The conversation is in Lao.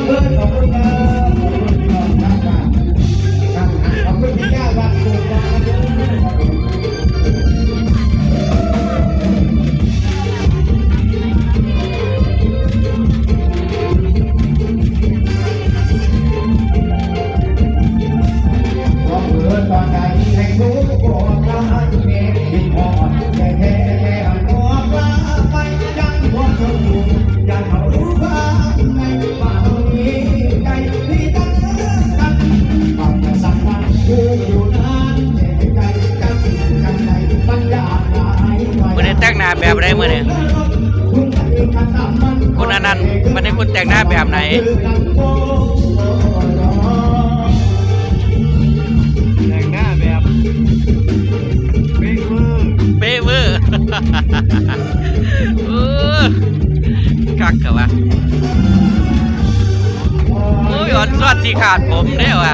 ເອີ ຂອບຄຸນເດີ ຂອບຄຸນພີ່ນ້ອງທາງບ້ານ ຂອບຄຸນທີ່ເຈົ້າບ້ານໂກກອງນະເດີ. ມື້ນີ້ແຕ່ງໜ້າແບບໃດມື້ນີ້? ຄຸນອັນນັ້ນ ມື້ນີ້ຄຸນແຕ່ງໜ້າແບບໃດ? ແຕ່ງໜ້າແບບເປະເວີ ເປະເວີ ເອີ ຄັກແທ້ວະ. ໂອ້ຍ ອອນຊອນທີ່ຄາດຜົມເດ້ວະ.